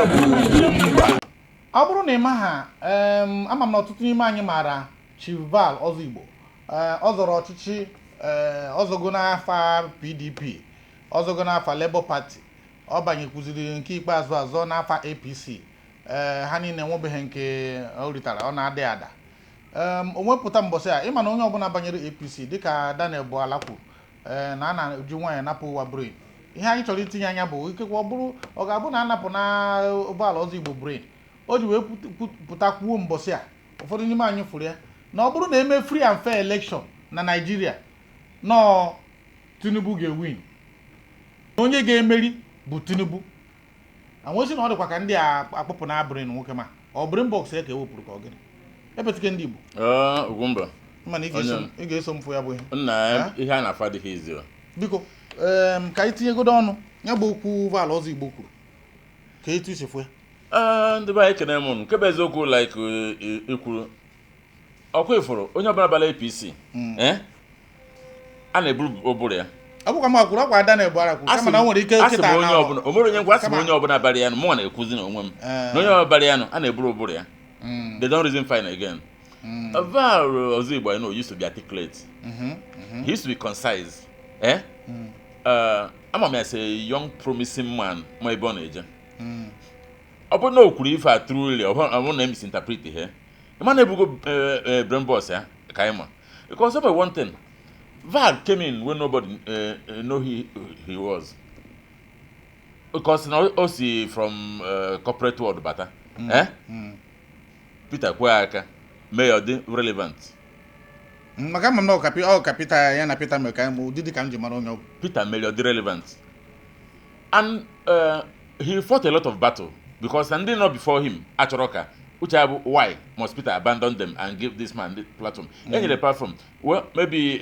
Ọ bụ Ugwumba. Ọ bụrụ na ị maha, ama m na ọtụtụ n'ime anyị maara Chief Val Ozigbo. Ọ zọrọ ọchịchị, ọzọgo n'afa PDP, ọzọgo n'afa Labour Party, ọ banyekwuziri nke ikpeazụ azọ n'afa APC. Ha niile enwebeghị nke o ritara, ọ na-adị ada. O nwepụta mbọsị a, ịma na onye ọbụla banyere APC, dịka Daniel Buala kwuru, na a na-eji nwaanyị napụ ụwa brain. Ihe anyị chọrọ itinye anya bụ ikekwe ọ bụrụ ọ ga-abụ na anapụ na Val Ozigbo brain o ji wee pụta kwuo mbọsị a. Ụfọdụ n'ime anyị fụrụ ya na ọ bụrụ na eme free and fair election na Naịjirịa, nọọ Tinubu ga-ewin, onye ga-emeri bụ Tinubu. Anwesị na ọ dịkwa ka ndị a akpọpụ na brain nwoke, ma ọ brain box ya ka ewepụrụ ka ọ gịnị epetike ndị Igbo. Ugwumba. Mana ị ga-eso m fụ ya bụ ihe. Nna, ihe a na-afụ adịghị izi o. Biko, ka anyị tinyegodo ọnụ ya bụ okwu Val Ozigbo kwuru, ka etu isi fụ ya. Ee, ndị be anyị, ekene m unu. Nke bụ eziokwu, like ikwuru ọkwa ifuru onye ọbụla bara APC, a na-eburu ụbụrụ ya. Ọ bụkwa m kwuru, ọkwa Daniel Buala kwuru, kama na o nwere ike asị m kịta onye na ọbụla o nwere onye ngwa asị m Kama- onye ọbụla bara ya nụ, mụnwa na-ekwuzi na onwe m na onye ọbụla bara ya nụ, a na-eburu ụbụrụ ya. They don't reason fine again. Val Ozigbo, I know, used to be articulate. He used to be concise. Eh? Ama m ya as a young promising man ma ebe ọ na-eje. Ọ bụrụ na o kwuru ife a truly, ọ bụrụ na e misinterpret ihe, ịma na ebugo brain box ya ka anyị ma. Because of one thing, Val came in when nobody know he was. Because na o si from corporate world bata. Eh? Peter kwe aka mee ya ọ dị relevant. Maka ama m na ọ ka Peter ya na Peter mere ka anyị ụdị dị ka m ji mara onye ọ bụ. Peter mere ọ dị relevant. And he fought a lot of battle because ndị nọ before him achọrọ ka uche ya bụ, why must Peter abandon them and give this man the platform? E nyere platform, well, maybe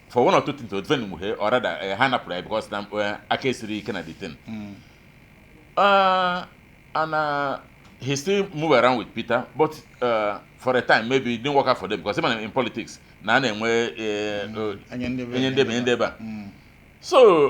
for one or two things to defend him, or rather ha napụrụ ya because na aka esiri ike na the thing. And he still move around with Peter, but for a time maybe it didn't work out for them because even in politics na a na-enwe enye ndị enye ndị ebe, enye ndị ebe a. So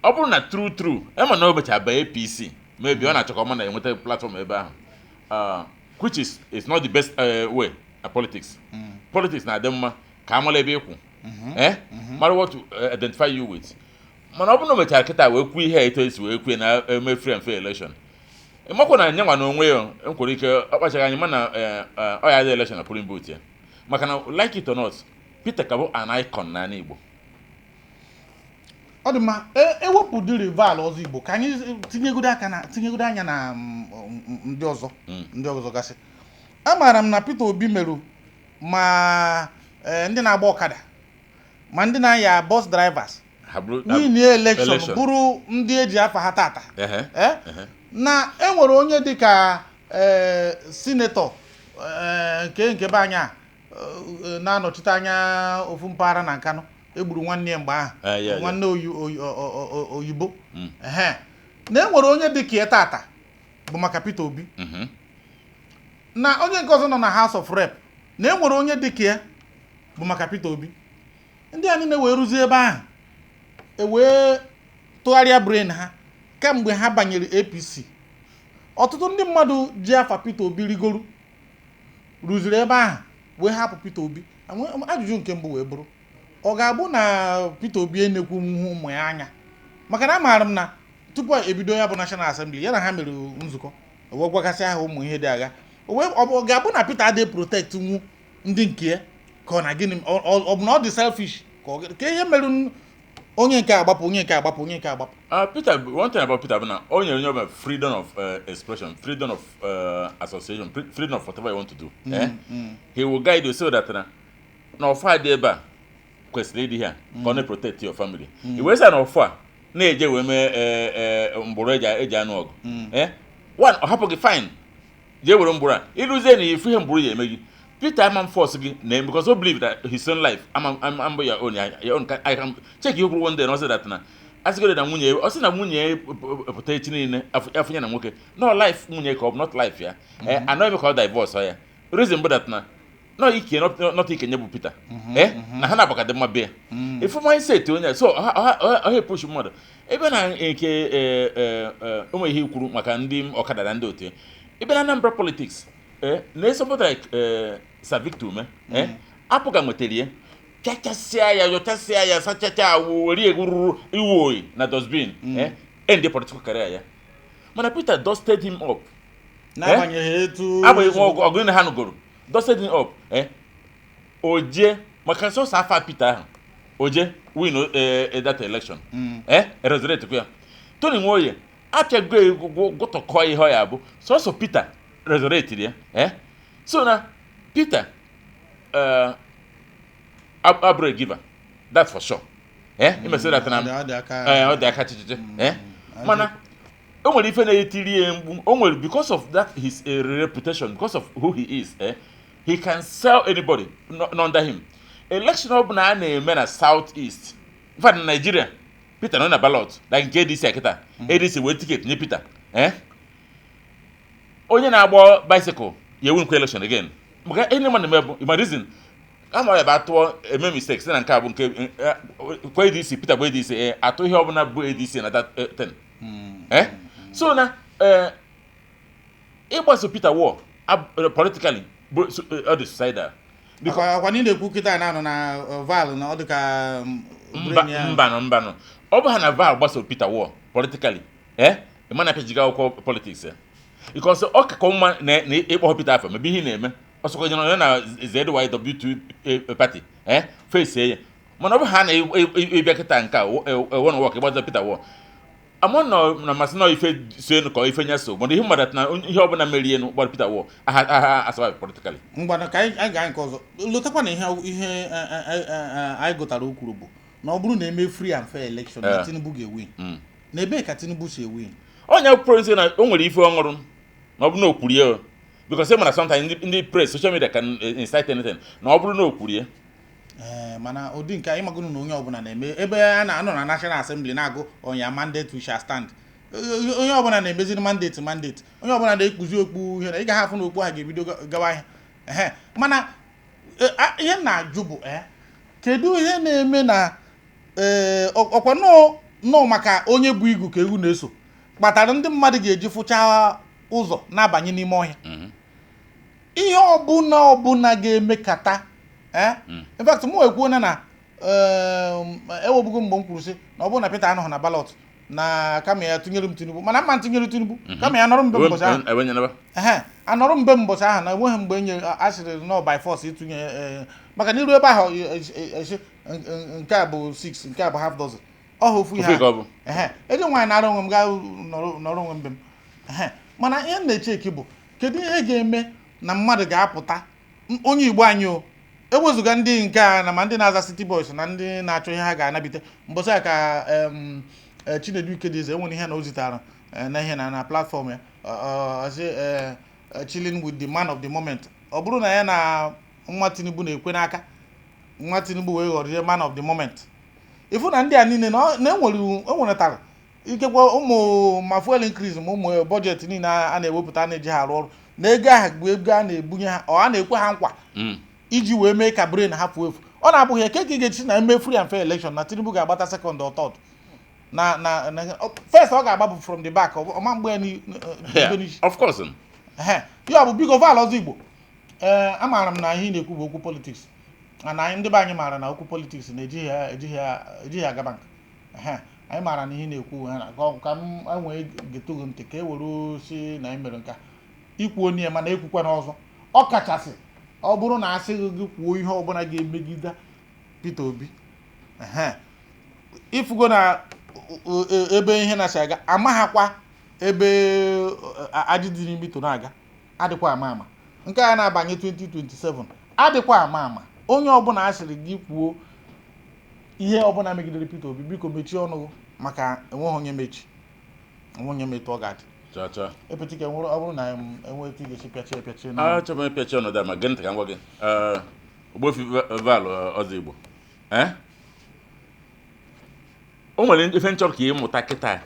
ọ bụrụ na true true ema na o mechara banye APC, maybe ọ na-achọ ka ọ ma na-enweta platform ebe ahụ, which is not the best way na politics. Politics na-adị mma ka amala ebe ịkwụ, mara what to identify you with. Mana ọ bụrụ na o mechara kịta wee kwuo ihe a etu esi wee kwue na eme free and fair election, ịmakwa na nyanwa na onwe ya nkwere ike ọ kpachaghị anya, mana ọ ya dị election na polling booth ya, maka na like it or not, Peter ka bụ an icon n'ala Igbo. Ọ dị mma. Ewepụ dịrị Val Ozigbo, ka anyị tinyegodo aka na tinyegodo anya na ndị ọzọ, ndị ọzọ gasị. Amaara m na Peter Obi merụ ma ndị na-agba ọkada, ma ndị na-anya bus drivers ha bụrụ win election, election. Bụrụ ndị eji afa ha tata. Ehe. Na enwere onye dịka senator, nke be anyị a na-anọchite anya ofu mpaghara na Nkanụ, egburu nwanne ya mgbe ahụ. Eh, yeah. Nwanne oyibo. Ehe, na enwere onye dịka ya tata bụ maka Peter Obi, na onye nke ọzọ nọ na House of Rep, na enwere onye dịka ya bụ maka Peter Obi. Ndị a niile wee rụzie ebe ahụ, e wee tụgharịa brain ha kemgbe ha banyere APC. Ọtụtụ ndị mmadụ ji afa Peter Obi rigoro rụziri ebe ahụ wee hapụ Peter Obi. Ajụjụ nke mbụ wee bụrụ, ọ ga-abụ na Peter Obi enekwu ụmụ ya anya? Maka na amaara m na tupu ebido ya bụ National Assembly, ya na ha mere nzukọ, wee gwakasị ha ụmụ ihe dị agha. Ọ ga-abụ na Peter adịghị protect nwu ndị nke ya, ka ọ na gịnị? Ọ bụ na ọ dị selfish, ka ihe mere onye nke agbapụ, onye nke agbapụ, onye nke agbapụ? Peter, one thing about Peter bụ na o nyere onye ọbụla freedom of expression, freedom of association, freedom of whatever you want to do. Eh? He will guide you so that na ọfọ a dị ebe a kwesịrị ịdị ya ka ọ na-protect your family. I wee sị na ọfọ a na-eje wee mee mgbụrụ eji anụ ọgụ. Eh? One, ọ hapụ gị fine, jee were mgbụrụ a, ịrụzie na ifu ihe mgbụrụ ya eme gị. Peter ama force gị na because o believe that his own life ama ama your own, your own. I can check ihe kwuru one day na ọ sị that na asịgoro na nwunye, ọ sị na nwunye ya pụta echi niile afụ ya na nwoke, no life nwunye ka ọ bụ not life ya. Anaghị eme ka ọ divorce ya. Reason bụ that na Nọ ike nọta ikenye bụ Peter, na ha na-abụ ka dị mma bịa ifu mindset onye so ha epush mmadụ ebe na nke ụmụ ihe kwuru maka ndị ọkada na ndị otu ya. Ebe na Anambra politics, na somebody like Sir Victor Ume, apụga nwetara ya, pịachasịa ya, yọchasịa ya, sachacha awụ, were egwu ruru iwu oyi na dustbin, end political career ya. Mana Peter dusted him up. N'agbanyeghị etu Agbanyeghị ọgụ na ha nụgoro, dusted him up, oje maka sọsọ afa Peter ahụ, oje win that election, resurrect kwa ya. Tony Nwoye apịago egwu, gụtọkọ ihe ọ ya bụ sọsọ Peter resurrect ya. So na Peter abụrụ a giver, that's for sure. Imesi that na Ọ dị aka. Ọ dị aka chichichi, mana o nwere ife na-etiri ya mgbu. O nwere, because of that his reputation, because of who he is, he can sell anybody no under him. Election ọ bụla a na-eme na South East, in fact na Nigeria, Peter nọ na ballot, like nke ADC a kịta. ADC wee ticket nye Peter, onye na-agba bicycle ya ewu nkwa election again, maka ihe mmadụ na-eme bụ ma reason ama ya bụ atụọ eme mistake si na nke a bụ nke kwa ADC, Peter bụ ADC, atụ ihe ọbụla bụ ADC na that thing. So na ịgbaso Peter war politically bụ ọ dị suicidal. Akwa niile ekwu kịta na-anọ na Val na ọ dị ka Mba. Brain ya. Mbanụ, mbanụ, ọ bụ ha na Val gbaso Peter war politically, ịma na apịajiga akwụkwọ politics ya, because ọ kakọ mma na ịkpọ Peter afọ mebe ihe ị na-eme ọsọkwa ya na ZYW2 party, face ya. Mana ọ bụ ha na ịbịa kịta nke a one work ịgbazo Peter war amụ nọ na masị nọ ife so enu ka ife nya so, mana ihe mmadụ na ihe ọbụla merie enu gbara Peter war aha aha asurvive politically. Ngwanụ, ka anyị gaa nke ọzọ. Lotakwa na ihe anyị gụtara o kwuru bụ na ọ bụrụ na eme free and fair election na Tinubu ga-ewin. Na ebee ka Tinubu si ewin? Onye promise na o nwere ife ọṅụrụ na ọ bụrụ na o kwuru ya o, because mana sometimes ndị press, social media can incite anything, na ọ bụrụ na o kwuru ya. Ee, mana ụdị nke anyị magụnụ na onye ọbụla na-eme ebe a na-anọ na National Assembly na-agụ "On mandate we shall stand." Onye ọbụla na-emeziri mandate, mandate, onye ọbụla na-ekpuzi okpu ihe na ị gaghị afụ na okpu ha ga-ebido gawa ahịa. Ehe, mana ihe m na-ajụ bụ, kedu ihe na-eme na ọkwa nọọ maka onye bụ igu ka ewu na-eso kpatara ndị mmadụ ga-eji fụchaa ụzọ na-abanye n'ime ọhịa? Ihe ọbụla ọbụla ga-emekata, in fact mụ ekwuona na ewebugo mgbe m kwuru sị na ọ bụrụ na Peter anọghị na ballot, na kama ya tụnyere m Tinubu, mana mma ntụnyere Tinubu kama ya nọrọ mbe mbọchị ahụ. Ewenyenaba. Ehe, anọrọ mbe mbọchị ahụ na enweghị mgbe enye asịrị nọ by force ịtụnye, maka na iru ebe ahụ esi nke a bụ 6, nke a bụ half dozen, ọ ha ofu ihe. Ofu ka ọ bụ. Ehe, eji nwaanyị nara onwe m gaa nọrọ onwe mbe m. Ehe, mana ihe m na-echeki bụ kedu ihe ga-eme na mmadụ ga-apụta, onye Igbo anyị o ewezụga ndị nke a na ma ndị na-aza City Boys na ndị na-achọ ihe ha ga-anabite mbọsị a ka Chinedu Ikedieze enwere ihe na o zitara na ihe na platform ya, ọ sị, "Chilling with the man of the moment." Ọ bụrụ na ya na nwa Tinubu na-ekwe n'aka, nwa Tinubu wee ghọrọ man of the moment. Ịfụ na ndị a niile na enweretara ikekwe ụmụ ma fuel increase, ma ụmụ budget niile a na-ewepụta a na-eji ha arụ ọrụ na ego ahụ bụ ego a na-ebunye ha, ọ a na-ekwe ha nkwa iji wee mee ka brain ha fuo efu. Ọ na-abụghị eke ka ị ga-echi na eme free and fair election na Tinubu ga-agbata second or third na first ọ ga-agba bụ from the back, ọma mgbe ya Yeah, bido n'isi. Of course. Ehe, ya bụ, biko, Val ọzọ Igbo, ee, amaara m na ihe ị na-ekwu bụ okwu politics, na anyị ndị be anyị maara na okwu politics na-ejighị ya ejighị ya aga bank. Ehe, anyị maara na ihe ị na-ekwu ha na ka m enwee getụgụ ntị ka e were si na anyị mere nka ikwu onye ya, mana ekwukwa n'ọzọ, ọ kachasị ọ bụrụ na asịghị gị kwuo ihe ọbụla ga-emegide Peter Obi. Ehe, ifugo na ebe ihe na-asị aga amaghakwa ebe ajị dị n'imi to na-aga adịkwa ama ama. Nke a na-abanye 2027 adịkwa ama ama. Onye ọbụla asịrị gị kwuo ihe ọbụla megidere Peter Obi, biko mechie ọnụ gị, maka enweghị onye mechi, enweghị onye metụ ọ ga-adị. Cha cha. Epetike nwere, ọ bụrụ na em, enwe etu ị ga-esi pịachie epịachie na Achọrọ m ịpịachi ọnọdụ a, ma gee ntị ka m gwa gị. Ogbuefi Val ọzọ Igbo, o nwere ife nchọrọ ka ị mụta kịta.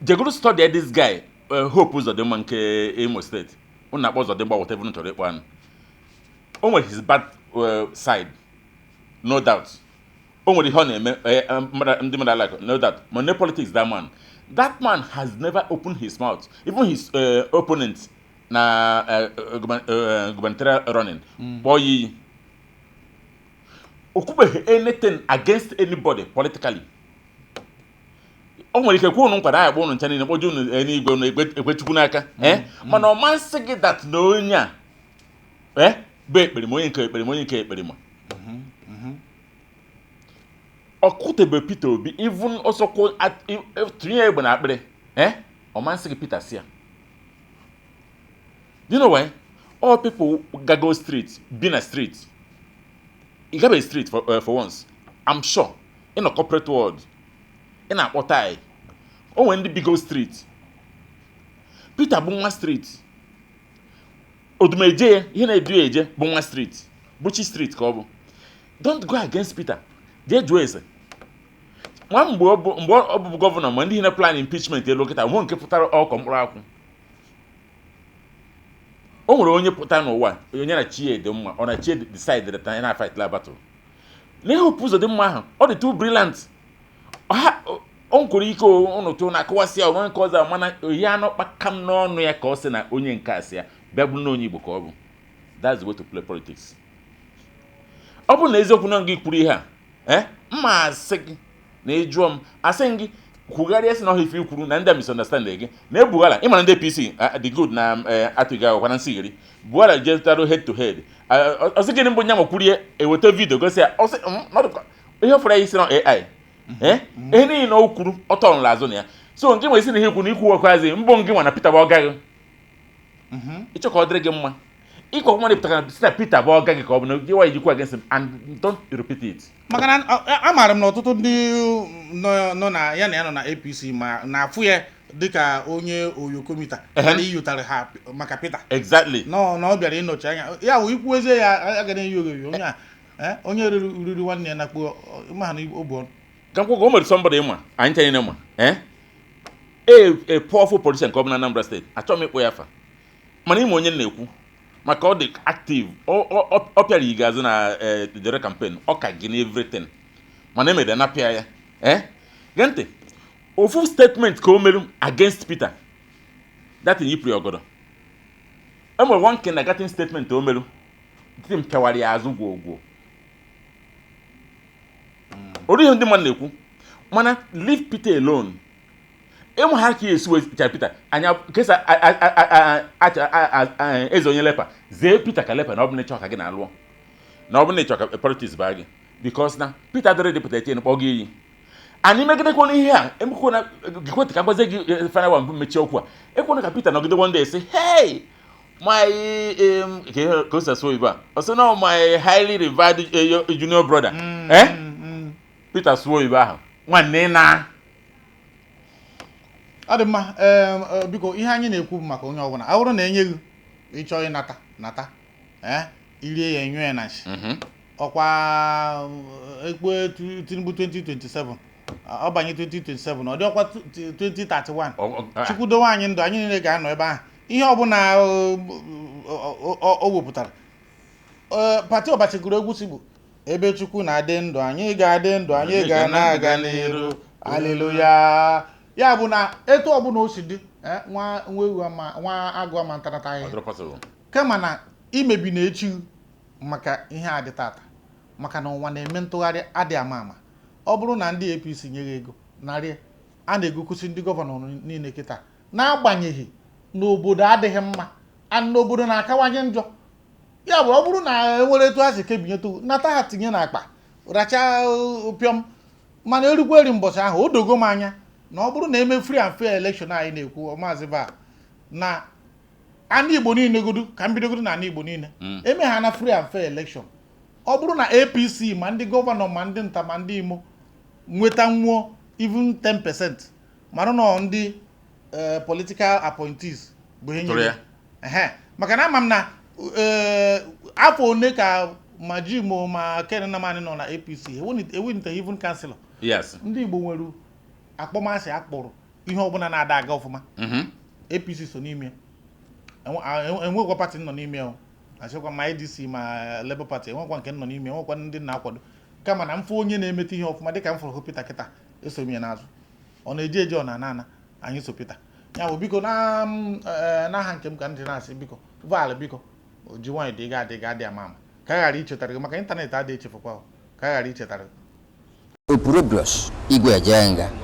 Jegoro study this guy, Hope Uzodimma nke Imo Steeti unu na-akpọ Uzodimma, whatever unu chọrọ ịkpọ anụ. O nwere his bad side, no doubt. O nwere ihe ọ na-eme ndị mmadụ like, no doubt. But no politics, that man. That man has never opened his mouth. Even his opponent na gubernatorial running, kpọọ ya iyi. O kwubeghị anything against anybody politically. O nwere ike kwuo unu nkwa na anyị akpọ unu ncha niile, kpọje unu n'igwe, unu ekwechukwu n'aka, mana ọ masị gị that na onye a bụ ekperima, onye nke ekperima, onye nke ekperima. Ọ kwutebe Peter Obi even ọsọkwo tụnye ya egbe na akpịrị, ọ masị gị Peter si ya. Do you know why? All people gago street, bi na street. Ị gabeghị street for once, I'm sure. Ị nọ corporate world, ị na-akpọ tie. O nwere ndị bigo street. Peter bụ nwa street. Odumeje ya, ihe na-edu ya eje bụ nwa street, Buchi street ka ọ bụ. Don't go against Peter. Jee jụọ ese nwa mgbe ọ bụ governor, ma ndị na plan impeachment elu kịta nwe nke pụtara ọkọ mkpụrụ akwụ. O nwere onye pụta n'ụwa, onye na chi ya dị mma, ọ na chi decide that anyị na-fight la battle na Hope Uzodimma ahụ. Ọ dị too brilliant. Ha o nkwere ike ụnụ tụ na-akụwasị ya onwe nke ọzọ, mana ihe anụ kpakam n'ọnụ ya ka ọ sị na onye nke asị ya bịa bụrụ na onye Igbo ka ọ bụ. That's the way to play politics. Ọ bụrụ na eziokwu na gị kwuru ihe a, mma asị gị na ị jụọ m, asị m gị kwugharịa, sị na ọha ife i kwuru na ndị a misunderstand gị na ebughala. Ịmara ndị APC dị good na atụghị akwụkwọ na nsigheri Buhari jetaro head to head. Ọsị gịnị mbụ nyanwa kwurie, eweta video gosi ya, ọsị ihe fọrọ ya isi na AI, ihe niile o kwuru ọ tọrọ azụ na ya. So nke nwere isi na ihe ikwu na ikwu okwazi mbụ ngị nwa na Peter bụ ọgaghị ịchọ ka ọ dịrị gị mma ịkwa mmadụ pụtara si na Peter bụ ọga gị ka ọ bụ na gị nwa ijikwa against him, and don't repeat it. Maka na amaara m na ọtụtụ ndị nọ na ya na ya nọ na APC ma na-afụ ya dịka onye oyokomita mana iyotara ha maka Peter. Nọ na ọ bịara ịnọchi anya ya wụ ikwu ezie ya aga na-eyi oyoyo onye a, onye riri nwanne ya nakpuo ma na obu ọnụ. Ka nkwụ ka o mere somebody ma anyị ncha niile ma a powerful politician ka ọ bụ na Anambra State. Achọghị m ịkpọ ya afa, mana ime onye m na-ekwu maka ọ dị active, ọ pịara ige azụ na jere campaign, ọ ka gị na everything, mana emere napịa ya. Gee ntị, ofu statement ka o meru against Peter, that thing yipụrụ ya ọgọdọ. E nwere one kindergarten statement o meru tim pịawara ya azụ gwogwo oru ihe ndị mmadụ na-ekwu. Mana leave Peter alone. Ịmụ ha ka esi wee chara Peter anya kesa eze onye leper zee Peter ka leper, na ọ bụ na ịchọ ka gị na-alụọ, na ọ bụ na ịchọ ka politics baa gị, because na Peter dịrị dịpụta etinye kpọ gị iyi. Anyị megidekwana ihe a emekwana gekwentị ka gbazie gị final one bụ mechie okwu a. Ekwana ka Peter nọgide one day sị, "Hey, my ka ihe ka o si asụ oyibo a," ọ sị no, "My highly revered junior brother." Peter sụọ oyibo ahụ, nwanne na Ọ dị mma. Biko, ihe anyị na-ekwu bụ maka onye ọbụla, ọ bụrụ na enye gị ịchọ ịnata, nata, irie ya enyo ya na nshi. Ọkwa ekpe Tinubu 2027, ọ banye 2027, ọ dị ọkwa 2031. Chukwu dowe anyị ndụ, anyị niile ga-anọ ebe ahụ. Ihe ọbụla o wepụtara, party Ọbachi gụrụ egwu si bụ ebe Chukwu na-adị ndụ, anyị ga-adị ndụ, anyị ga na-aga n'iru, aleluya. Ya bụ na etu ọbụla o si dị, nwa nwa ewu ama nwa agụ ama ntanata Ọ ahịhịa. dịrọ possible. Kama na imebi na echi maka ihe a dị tata, maka na ụwa na-eme ntụgharị adị ama ama. Ọ bụrụ na ndị APC nye ego narị a na-egokwusi ndị governor niile kịta, n'agbanyeghị na obodo adịghị mma and n'obodo na-akawanye njọ, ya bụ ọ bụrụ na enwere etu ha si kebinyetụ nata ha tinye n'akpa racha pịọm. Mana erukwa eri mbọchị ahụ, o dogo m anya na ọ bụrụ na eme free and fair election anyị na-ekwu, Maazị Ba, na ana Igbo niile godu ka m bidogodu na ana Igbo niile eme ha na free and fair election, ọ bụrụ na APC ma ndị governor ma ndị nta ma ndị Imo nweta nwuo even 10%, mara na ndị political appointees bụ ihe Tụrụ nyere ya. Ehe, maka na ama m na afọ one ka ma Jimo ma Ken Nnamani nọ na APC, ewiniteghị even councillor. Ndị Igbo nwere akpọmasị akpọrọ ihe ọbụla na-ada aga ọfụma. APC so n'ime ya. Enwekwa party nọ n'ime ya o. Achịkwa ma ADC ma Labour Party, enwekwa nke m nọ n'ime, enwekwa ndị na-akwado, kama na mfụ onye na-emeta ihe ọfụma, dịka m fụrụ hụ Peter kịta, eso m ya n'azụ. Ọ na-eje eje, ọ na-ana ana, anyị so Peter. Ya bụ, biko, na n'aha nke m ka ndị na-asị, biko Val, biko, ji nwanyị dị ga adị ga adị ama ama ka a ghara ichetara gị, maka ịntanetị adịghị echefukwa, ka a ghara ichetara gị. Opurobios Igwe Ejenga.